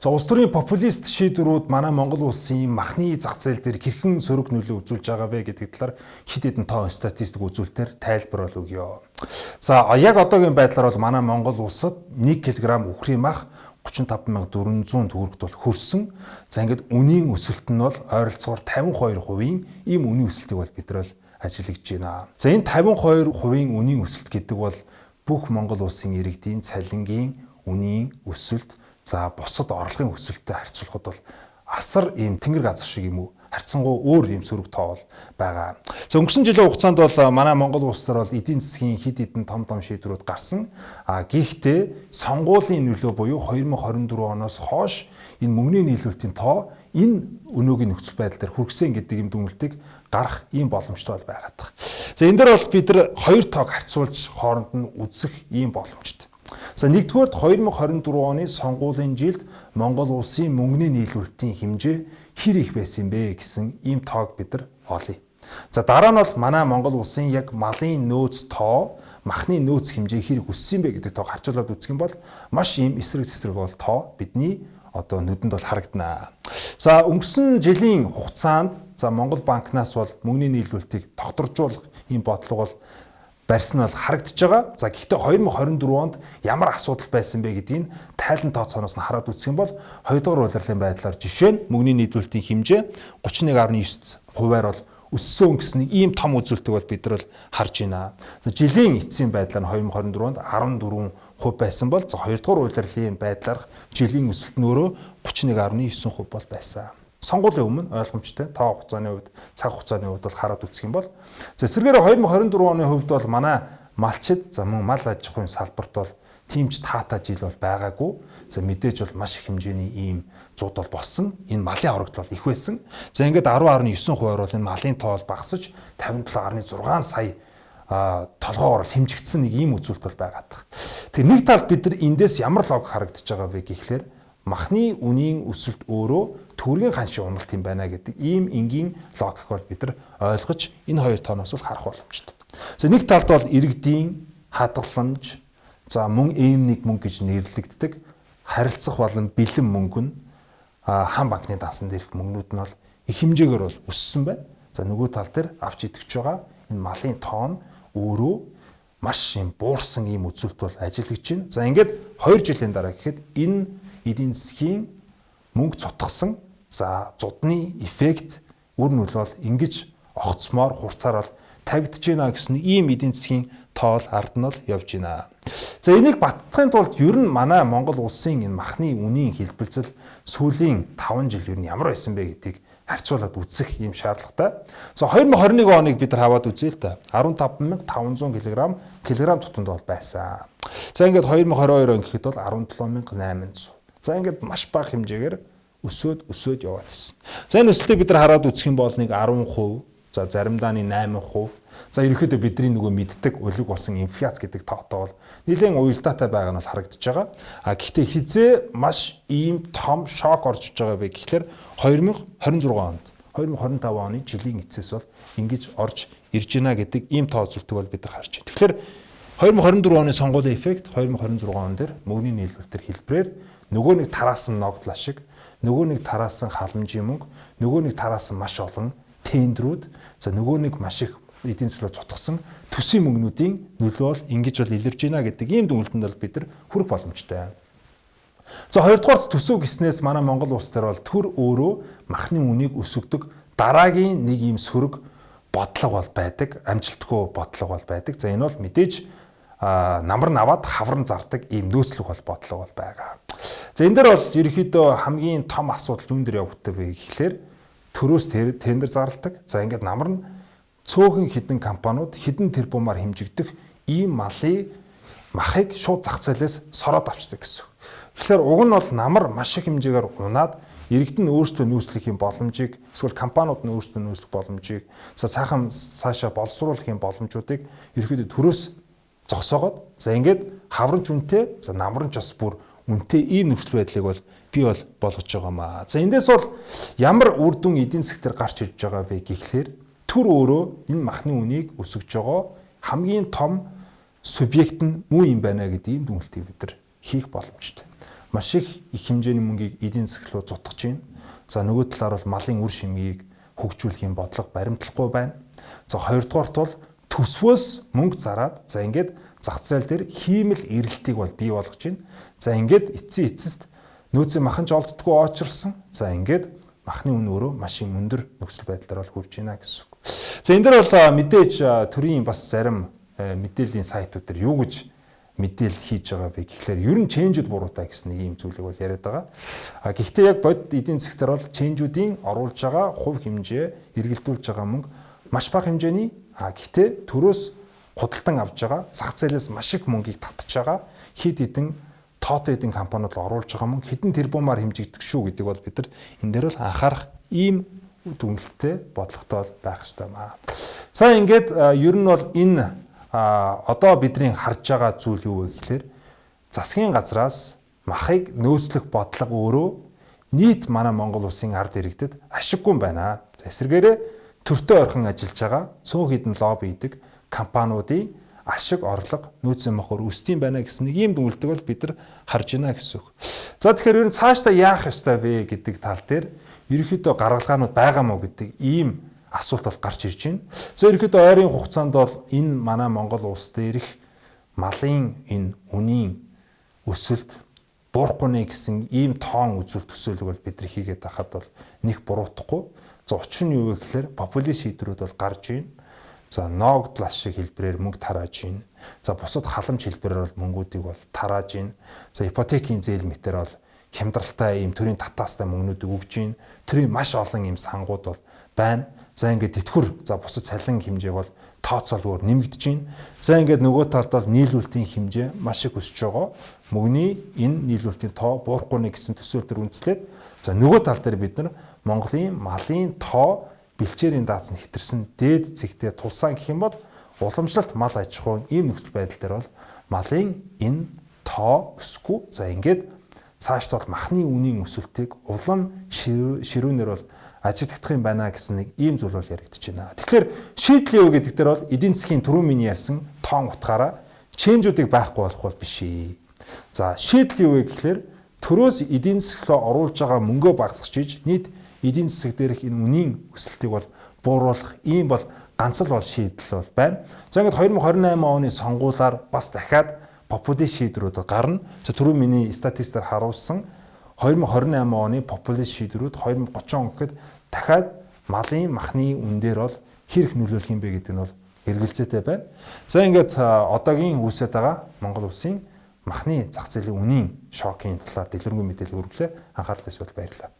За, улс төрийн популист шийдвэрүүд манай Монгол улсын махны зах зээл дээр хэрхэн сөрөг нөлөө үзүүлж байгаа вэ гэдэг талаар хэд хэдэн тоо, статистик үзүүлэлтээр тайлбар бол өгье. За, яг одоогийн байдлаар бол манай Монгол улсад 1 кг үхрийн мах 35,400 төгрөгт бол хөрсөн. За, ингээд үнийн өсөлт нь бол ойролцоогоор 52%-ийн ийм үнийн өсөлтийг бол бид нар бол ажиглаж байна. За, энэ 52%-ийн үнийн өсөлт гэдэг бол бүх Монгол улсын иргэдийн цалингийн үнийн өсөлт, за бусад орлогын өсөлттэй харьцуулахад бол асар ийм тэнгэр газар шиг юм уу, харьцангуй өөр ийм сөрөг тоо бол байгаа. За, өнгөрсөн жилийн хугацаанд бол манай Монгол улс төр бол эдийн засгийн хэд хэдэн том том шийдвэрүүд гарсан. А гэхдээ сонгуулийн нөлөө буюу 2024 оноос хойш энэ мөнгөний нийлүүлэлтийн тоо энэ өнөөгийн нөхцөл байдал дээр хүргэсэн гэдэг юм дүгнэлтийг гарах ийм боломжтой бол байгаад байна. За, энэ дээр бол бид нар хоёр тоог харьцуулж хооронд нь үзэх ийм боломжтой. За, нэгдүгээрт 2024 оны сонгуулийн жилд Монгол улсын мөнгөний нийлүүлэлтийн хэмжээ хэр их байсан бэ гэсэн ийм тоог бид нар олъё. За, дараа нь бол манай Монгол улсын яг малын нөөц тоо, махны нөөц хэмжээ хэр их өссөн бэ гэдэг тоог харьцуулаад үзэх юм бол маш ийм эсрэг тэсрэг бол тоо бидний одоо нүдэнд бол харагдана. За, өнгөрсөн жилийн хугацаанд, за, Монгол банкнаас бол мөнгөний нийлүүлэлтийг тогтворжуулах ийм бодлого бол барьсан нь бол харагдаж байгаа. За, гэхдээ 2024 онд ямар асуудал байсан бэ гэдгийг тайлан тооцооноос нь хараад үзэх юм бол 2 дугаар улирлын байдлаар жишээ нь мөнгөний нийлүүлэлтийн хэмжээ 31.9 хувиар бол өссөн гэсэн нэг ийм том үзүүлэлтийг бол бид нар бол харж байна. За, жилийн эцсийн байдлаар нь 2024 онд 14% байсан бол, за, 2 дугаар улирлын байдлаарх жилийн өсөлт нь өөрөө 31.9% бол байсан. Сонгуулийн өмнө ойлгомжтой, тоо хугацааны хувьд, цаг хугацааны хувьд бол хараад үзэх юм бол, за, эсвэргээр 2024 оны хувьд бол манай малчид, за, мөн мал аж ахуйн салбарт бол тийм ч таатай жил бол байгаагүй. За, мэдээж бол маш их хэмжээний ийм зуд бол болсон. Энэ малын хорогдол бол их байсан. За, ингээд 10.9 хувиар бол энэ малын тоо бол багасж 57.6 сая толгоогоор хэмжигдсэн нэг ийм үзүүлэлт бол байгаад байна. Тэгээ нэг талд бид нар эндээс ямар логик харагдаж байгаа вэ гэхлээр махны үнийн өсөлт өөрөө төгрөгийн ханшийн уналт юм байна гэдэг ийм энгийн логик бол бид нар ойлгож энэ хоёр тооноос бол харах боломжтой. За, нэг талд бол иргэдийн хадгаламж, за, мөн M1 мөнгө гэж нэрлэгддэг харилцах болон бэлэн мөнгө нь хаан банкны дансан дээрх мөнгнүүд нь бол их хэмжээгээр бол өссөн байна. За, нөгөө тал дээр авч идэвч байгаа энэ малын тоон өөрөө маш юм буурсан ийм үзүүлэлт бол ажиллаж байна. За, ингээд 2 жилийн дараа гэхэд энэ эдийн засгийн мөнгө цутгасан, за, зудны эффект үр нөлөө бол ингэж огцмоор хурцаар бол тавигдж байна гэсэн ийм эдийн засгийн тоол ард нь бол явж байна. За, энийг баттахын тулд ер нь манай Монгол улсын энэ махны үнийн хэлбэлзэл сүүлийн 5 жил ер нь ямар байсан бэ гэдгийг харьцуулаад үзэх ийм шаардлагатай. За, 2021 оныг бид нар хаваад үзье л да. 15,500 кг килограмм тутамд бол байсан. За, ингээд 2022 он гэхэд бол 17,800. За, ингээд маш бага хэмжээгээр өсөөд өсөөд яваад ирсэн. За, энэ өсөлтийг бид нар хараад үзэх юм бол нэг 10%, за, заримдаа нэг 8%. За, ерөнхийдөө бидний нөгөө мэддэг улиг болсон инфляц гэдэг тоотой бол нэлээд уялдаатай байгаа нь бол харагдаж байгаа. А гэхдээ хизээ маш ийм том шок орж иж байгаа вэ гэхлээр 2026 онд, 2025 оны жилийн эцэс бол ингэж орж ирж байна гэдэг ийм тоо үзүүлэлтийг бол бид нар харж байна. Тэгэхээр 2024 оны сонгуулийн эффект 2026 он дээр мөнгөний нийлүүлэлтээр хэлбэрээр нөгөө нэг тараасан ногдлаа шиг, нөгөө нэг тараасан халамжийн мөнгө, нөгөө нэг тараасан маш олон тендрүүд, за, нөгөө нэг маш их эдийн засгаар цутгасан төсвийн мөнгнүүдийн нөлөө бол ингэж бол илэрж байна гэдэг ийм дүгнэлтэнд бол бид нар хүрэх боломжтой. За, хоёрдугаар төсөв гэснээс манай Монгол улс дээр бол төр өөрөө махны үнийг өсгөдөг дараагийн нэг ийм сөрөг бодлого бол байдаг, амжилтгүй бодлого бол байдаг. За, энэ бол мэдээж намар нь аваад хавран зардаг ийм нөөцлөх бол бодлого бол байгаа. За, энэ дээр бол ерөнхийдөө хамгийн том асуудал юун дээр явагддаг вэ гэхлээр төрөөс тендер зарладаг. За, ингээд намар нь цөөхөн хідэн компаниуд хэдэн тэрбумаар хэмжигдэх ийм малын махыг шууд зах зээлээс сороод авчдаг гэсэн. Тэгэхээр уг нь бол намар маш их хэмжээгээр унаад иргэд нь өөрсдөө нөөцлөх юм боломжийг, эсвэл компаниуд нь өөрсдөө нөөцлөх боломжийг, за, цаахан цаашаа боловсруулах юм боломжуудыг ерөнхийдөө төрөөс зогсоогоод, за, ингээд хавранч үнэтэй, за, намранч бас бүр үнэтэй ийм нөхцөл байдлыг бол бий бол болгож байгаа маа. За, эндээс бол ямар үр дүн эдийн засаг дээр гарч ирж байгаа вэ гэхлээр төр өөрөө энэ махны үнийг өсгөж байгаа хамгийн том субъект нь муу юм байна гэдэг ийм дүгнэлтийг бид нар хийх боломжтой. маш их хэмжээний мөнгийг эдийн засаг руу зутгаж байна. За нөгөө талаар бол малын үр шимийг хөгжүүлэх юм бодлого баримтлахгүй байна. За хоёрдугаарт бол төсвөөс мөнгө зараад за ингээд зах зээл дээр хиймэл эрэлтийг бол бий болгож байна. За ингээд эцсийн эцэст нөөцийн махан ч олддоггүй очруулсан. За ингээд махны үн өөрөө маш юм өндөр нөхцөл байдлаар бол хүрж байна гэсэн үг. За энэ дээр бол мэдээж төрийн бас зарим мэдээллийн сайтууд дээр юу гэж мэдээлэл хийж байгаа вэ гэхлээр ер нь ченжүүд буруутай гэсэн нэг юм зүйлийг бол яриад байгаа. А гэхдээ яг бодит эдийн засгтэр бол ченжүүдийн оруулж байгаа хувь хэмжээ, эргэлдүүлж байгаа мөнгө маш бага хэмжээний, а гэхдээ төрөөс худалдан авж байгаа зах зээлээс маш их мөнгийг татж байгаа хэд хэдэн тоотой хэдэн компаниуд оруулж байгаа мөнгө хэдэн тэрбумаар хэмжигдэх шүү гэдэг бол бид нар энэ дээр бол анхаарах ийм дүгнэлттэй бодлоготой бол байх ёстой юм аа. За ингээд ер нь бол энэ одоо бидний харж байгаа зүйл юу вэ гэхлээр засгийн газраас махыг нөөцлөх бодлого өөрөө нийт манай Монгол улсын ард иргэдэд ашиггүй юм байна. За эсвэргээрээ төртөө орхон ажиллаж байгаа цөөн хэдэн лобби хийдэг компаниудын ашиг орлого нөөцийн махаар өсдөг юм байна гэсэн нэг ийм дүгнэлтийг бол бид нар харж байна гэсэн үг. За тэгэхээр ер нь цаашдаа яах ёстой вэ гэдэг тал дээр ерөнхийдөө гаргалгаанууд байгаа мó гэдэг ийм асуулт бол гарч ирж байна. За ерөнхийдөө ойрын хугацаанд бол энэ манай Монгол улс дээрх малын энэ үнийн өсөлт буурахгүй нэ гэсэн ийм тоон үзүүлэлт төсөөлөг бол бид нар хийгээд байхад бол нэг буруутахгүй. За учир нь юу вэ гэхээр популист шийдвэрүүд бол гарч байна. За ногдлаш шиг хэлбэрээр мөнгө тарааж байна. За бусад халамж хэлбэрээр бол мөнгүүдийг бол тарааж байна. За ипотекийн зээл мэтэр бол хямдралтай ийм төрийн татаастай мөнгнүүдийг өгж байна. Төрийн маш олон ийм сангууд бол байна. За ингээд тэтгэвэр, за бусад цалин хэмжээг бол тооцоолгоор нэмэгдэж байна. За ингээд нөгөө талд бол нийлүүлэлтийн хэмжээ маш их өсөж байгаа. Мөнгөний энэ нийлүүлэлтийн тоо буурахгүй нэ гэсэн төсөөл төр үндэслээд, за нөгөө тал дээр бид нар Монголын малын тоо бэлчээрийн даацны хэтэрсэн дээд цэгтээ тулсан гэх юм бол уламжлалт мал аж ахуйн ийм нөхцөл байдал дээр бол малын энэ тоо өсөхгүй. За ингээд цаашд бол махны үнийн өсөлтийг улам ширүүнээр бол ажиглагдах юм байна гэсэн нэг ийм зүйл бол яригдчихэж байна. Тэгэхээр шийдэл юу гэдэг дээр бол эдийн засгийн түрүү миний ярьсан тоон утгаараа ченжүүдийг байхгүй болох бол биш ээ. За шийдэл юу вэ гэхлээр төрөөс эдийн засаг руу оруулж байгаа мөнгөө багасгаж иж нийт эдийн засаг дээрх энэ үнийн өсөлтийг бол бууруулах ийм бол ганц л бол шийдэл бол байна. За ингээд 2028 оны сонгуулиар бас дахиад популист шийдвэрүүд гарна. За түрүү миний статистикээр харуулсан 2028 оны популист шийдвэрүүд 2030 он гэхэд дахиад малын махны үн дээр бол хэр их нөлөөлөх юм бэ гэдэг нь бол эргэлзээтэй байна. За ингээд одоогийн үүсээд байгаа Монгол улсын махны зах зээлийн үнийн шокийн талаар дэлгэрэнгүй мэдээлэл хүргэлээ. Анхаарлаа эсвэл баярлалаа.